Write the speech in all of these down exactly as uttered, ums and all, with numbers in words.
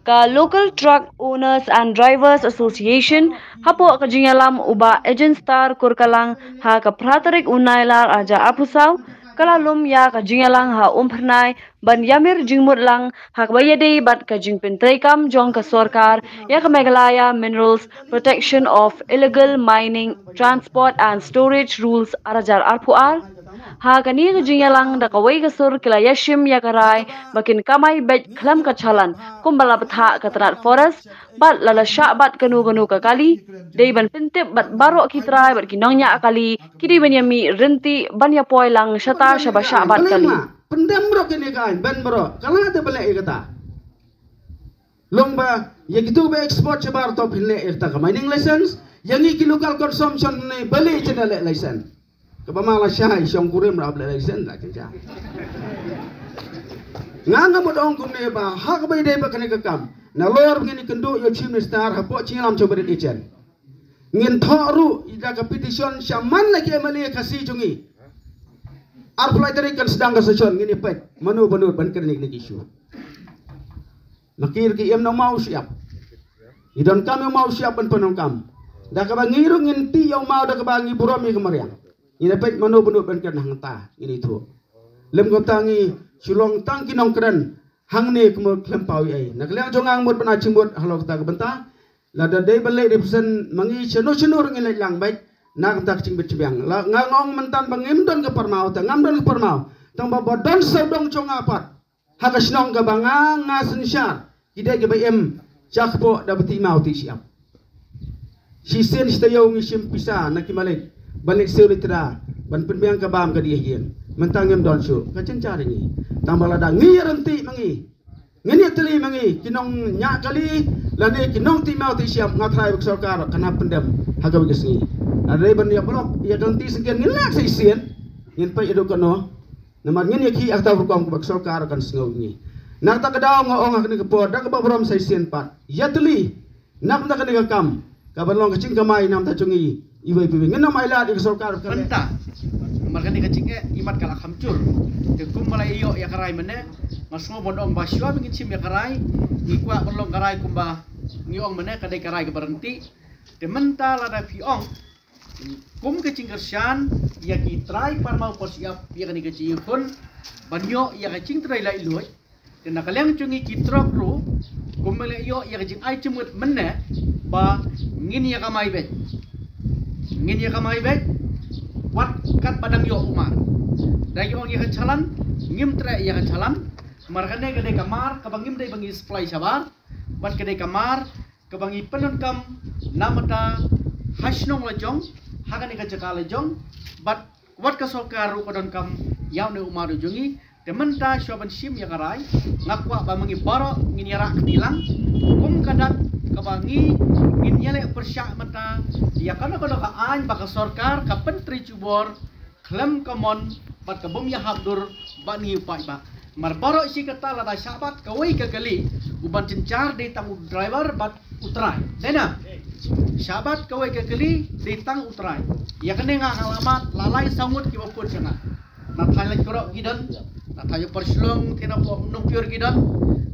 Ka Local Truck Owners and Drivers Association hapoh ka jingïalam u Bah Ejen Star Kurkalang ha ka phra tarik u Nailar arhajar arphew saw, ka la lum ïa ka jingïalang ha Umphyrnai ban ïamir jingmut lang ha kaba ïadei bad ka jingpyntreikam jong ka sorkar ïa ka Meghalaya Minerals Protection of Illegal Mining, Transport and Storage Rules arhajar arphew ar. Ha kane ka jingïalang da kawei ka sur ki la ïashim ïa ka rai ba kin kamai beit khlem ka challan kumba la bthah ka tnat forest, bad lada shah bat kano kano ka kali dei ban pyntip bad baroh ki trai bad ki nongñiah kali ki dei ban ïamih ryntih ban ïapoi lang shata shaba shah bat kali. Pyndem baroh kine ka aiñ, ban baroh ka la da ba leh ïa kata. Long ba ïa kito ba export shabar to phin leh ïa kata ka mining license, ïa ngi ki local consumption ne ba leh jin da leh license. Kaba ma la shai shong kurim rap leh license la jin ja. Nga nga mut ong kumne ba ha kaba ïadei ba kane ka kam, nalor ngin ïakynduh ïa u Chief Minister hapoh jingïalam jong u Bah Ejen. Ngin thoh ruh ïa ka petition sha man la ki M L A Khasi jong ngi. Arphew lai tarik kan sdang ka session, ngin ïa peit mano ba nud ban kren ïa kine ki issue. Ma ki ruh ki im na u maw shyiap. Ngi donkam ïa u maw shyiap ban pyndonkam. Da kaba ngi ruh ngin tih ïa u maw da kaba ngi burom ïa ka mariang. Ngin ïa peit mano ba nud ban kren hangta, ngin ïathuh. Lem kumta ngi shu long tang ki nongkren hangne kumno khlem paw ei ei. Na ka liang jong nga nga mut ban ai jingmut halor kata ka bynta. Lada dei ban leh represent ma ngi shano shano ruh ngin leit lang beit na kata ka jingbit jingbiang. La nga ong mynta ba ngim don ka parmaw, te ngam don ka parmaw. Tang ba ba don sawdong jong nga pat ha ka shnong kaba nga nga synshar, ki dei kiba im sha kpoh da ba tih maw tih shyiap. Shisien shi taïew ngi shim pisa na ki malik ban leit siew leit trai ban pynbiang ka bam ka diah ïing. Mynta ngim don shuh ka jynjar ïa ngi. Tang ba lada ngi ïa ryntih ma ngi, ngin ïa tylli ma ngi ki nongñiah kali lane ki nongtih maw tih shyiap, nga tharai ba ka sorkar kan hap pyndem ha kawei ka sngi. Lada dei ban ïa block ïa ka lynti syngkien ngin leh sa shisien, ngin peit ïa duk kano. Namar ngin ïa khih ha kata ka rukom kaba ka sorkar kan sngew ïa ngi. Na kata ka daw nga ong ha kane ka por da kaba burom sa shisien pat, ïa tylli na ka bynta kane ka kam kaban long ka jingkamai na ka bynta jong ngi iwei pa iwei. Ngin ym ailad ïa ka sorkar ka leh. Bynta namar kane ka jingeh imat ka la kham jur. Te kumba la ïoh ïa ka rai mynne, nga sngew ban ong ba shuwa ba ngin shim ïa ka rai, ngi kwah ban long ka rai kumba ngi ong mynne, ka dei ka rai kaba ryntih. Te mynta lada phi ong kum ka jingkyrshan ïa ki trai parmaw parshyiap ïa kane ka jingïakhun ban ïoh ïa ka jingtrei laitluid. Te na ka liang jong ngi ki trok ruh, kumba la ïoh ïa ka jingai jingmut mynne, ba ngin ïa kamai beit. Ngin ïa kamai beit wat katba dang ïoh u mar. Da ïoh ïa ka challan, ngim treh ïa ka challan. Mar kane ka dei ka mar kaba ngim dei ba ngi supply shabar, bad ka dei ka mar kaba ngi pyndonkam na bynta ha shnong la jong, ha kane ka jaka la jong, bad wat ka sorkar ruh ka donkam ïa une u mar u jong ngi. Te mynta shuwa ban shim ïa ka rai, nga kwah ba ma ngi baroh ngin ïa rah kti lang kum ka dak kaba ngi ngin ïa leh pyrshah mynta ïa kano kano ka aiñ ba ka sorkar ka pyntrei jubor khlem ka mon bad ka bym ïahap dur bad ngi u paidbah. Mar baroh shi katta lada shah bat kawei ka kali, u ban jynjar dei tang u driver bad u trai. Dei na? Shah bat kawei ka kali dei tang u trai. Ïa kane nga nga la mad la lai saw ngut kiba phone sha nga. Na thaiñ Laitkroh ki don, na thaiñ Upper Shillong, te na poh Nongpyiur ki don,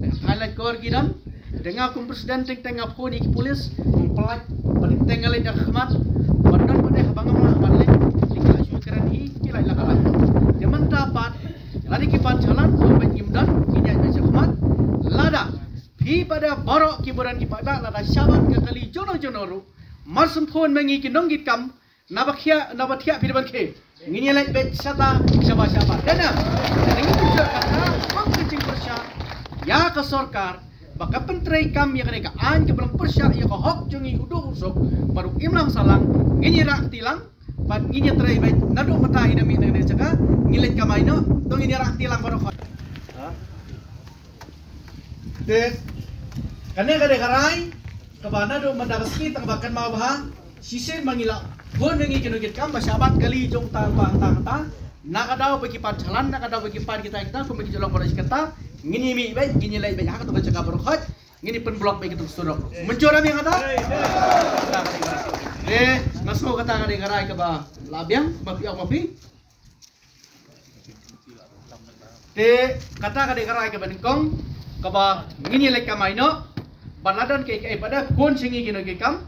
na thaiñ Laitkor ki don. Te nga kum president teng teng nga phone ïa ki pulit, ngam pynlait, ba teng teng nga leit da ka khmat, ba don ba dei haba ngam lah ban leit, te ki la shu kren hi, ki lait la ka lait. Te mynta pat, lada ki pan challan, ba ngim don, ngin ïaid beit sha khmat, lada phi pat da baroh ki buran ki paidbah, lada shah bat ka kali jong no jong no ruh, mar sngewthuh ma ngi ki nongkitkam, naba khia, naba thiah phi da ban khie. Ngin ïa leit beit shata shaba shaba. Dei na? Te ngin pynshah kata, kum ka jingpyrshah ïa ka sorkar ba ka pyntrei kam ïa kane ka aiñ kaba long pyrshah ïa ka hok jong ngi u duk u suk bad u imlang sahlang, ngin ïa rah kti lang bad ngin ïa trei beit naduh mynta ïa da mih na kane ka jaka, ngin leit kamai noh, to ngin ïa rah kti lang baroh khoit. Te kane ka dei ka rai kaba naduh mynta ka sngi tang ba kynmaw bha. Shisien ma ngi la phone ïa ngi ki nongkitkam ba shah bat kali jong ta ba ta ta. Na ka daw ba ki pan challan, na ka daw ba ki pan kita kita, kumba ki jyllong baroh shi katta, ngin ïa mih beit, ngin ïa leit beit ha kato ka jaka baroh khoit, ngin ïa pynblock beit kato ka surok. Mynjur ïa mi kata? Eh, nga sngew kata ka dei ka rai kaba la biang, ma phi ong ma phi. Te kata ka dei ka rai kaba nyngkong kaba ngin ïaleh kamai noh. Bad la don kiei kiei pat de khun sha ngi ki nongtrei kam.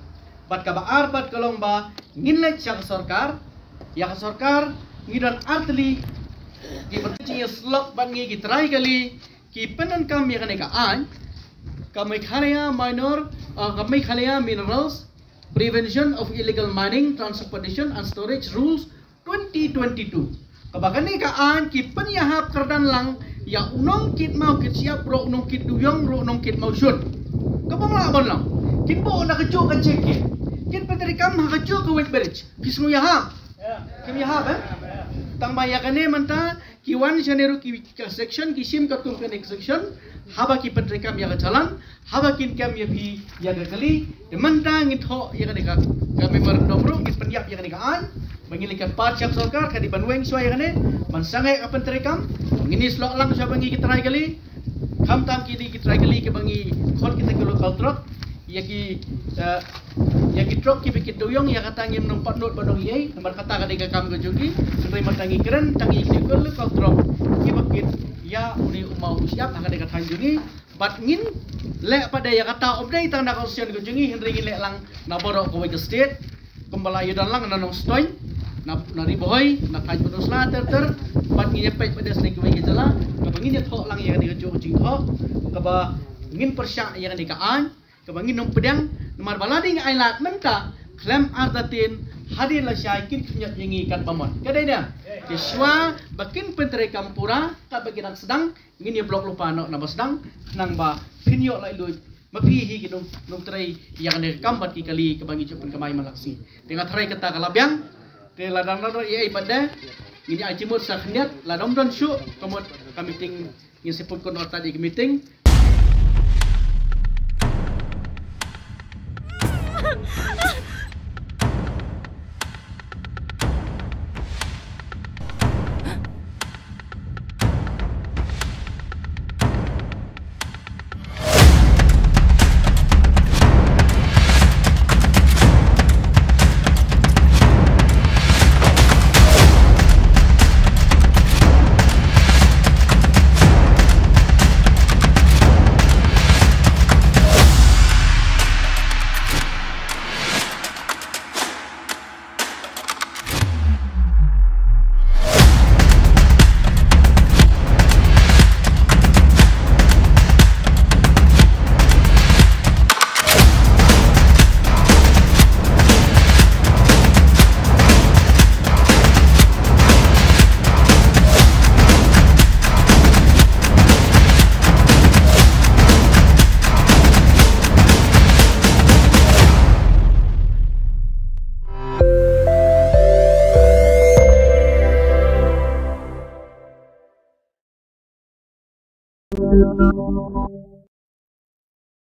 Bad kaba ar pat ka long ba ngin leh sha ka sorkar. Ïa ka sorkar ngi don artylli ki ban jingïasyllok bad ngi ki trai kali ki pyndonkam ïa kane ka aiñ, ka Meghalaya Minor, uh, ka Meghalaya Minerals Prevention of Illegal Mining, Transportation and Storage Rules twenty twenty-two. Kaba kane ka aiñ ki pynïahap kyrdan lang ïa u nongkit maw kit shyiap, ruh u nongkit dewïong, ruh u nongkit mawshun. Kaba mla ban lang kin buh na kajuh ka jingkit, kin pyntreikam ha kajuh ka weighbridge. Ki sngew ïahap? Kim ïahap, eh? Tang ba ïa kane mynta ki wan shane ruh ki, ka section ki shim katkum kane ka section, haba ki pyntreikam ïa ka challan, haba kin kem ïa phi ïa ka kali. Te mynta ngin thoh ïa kane ka, ka memorandum ruh, ngin pynïap ïa kane ka aiñ. Ba ngin leh ka part sha ka sorkar, ka dei ban weng shuwa ïa kane, ban sangeh ka pyntreikam. Ngin ïasyllok lang shuwa ba ngi ki trai kali, khamtam kine ki trai kali kiba ngi khot kita ki local truck, ïa ki, eh, ïa ki truck kiba kit dewïong, ïa kata ngim nang pat nud ba dang ïa, namar kata ka dei ka kam ka jong ki. Hynrei mynta ngi kren tang ïa ki local truck kiba kit ïa une u maw u shyiap ha ka dei ka thaiñ jong ngi. Bad ngin leh pat de ïa kata, ym dei tang na ka session ka jong ngi, hynrei ngin leh lang na baroh kawei ka state. Kumba la ïa don lang na Nongstoiñ, na, na Ri Bhoi, na thaiñ Pynursla ter ter. Bad ngin ïa peit pat de sha kiwei ki jylla, kaba ngin ïa thoh lang ïa kane kajuh ka jingthoh, kaba ngin pyrshah ïa kane ka aiñ, kaba ngin ym pdiang. Namar ba la dei ngi ailad mynta, khlem artatien hadien lashai kin khñiot ïa ngi katba mon. Ka dei ne? Te shuwa ba kin pyntreikam pura katba ki dang sdang, ngin ïa block lypa noh naba sdang, khnang ba phin ïoh laitluid ma phi hi ki nong, nongtrei ïa kane ka kam bad ki kali kaba ngi ju pynkamai man la ka sngi. Te nga tharai kata ka la biang. Te lada don ei ei pat de, ngin ïa ai jingmut sa khyndiat, lada ym don shuh ka mut ka meeting, ngin sa put kynnoh tad ïa ka meeting.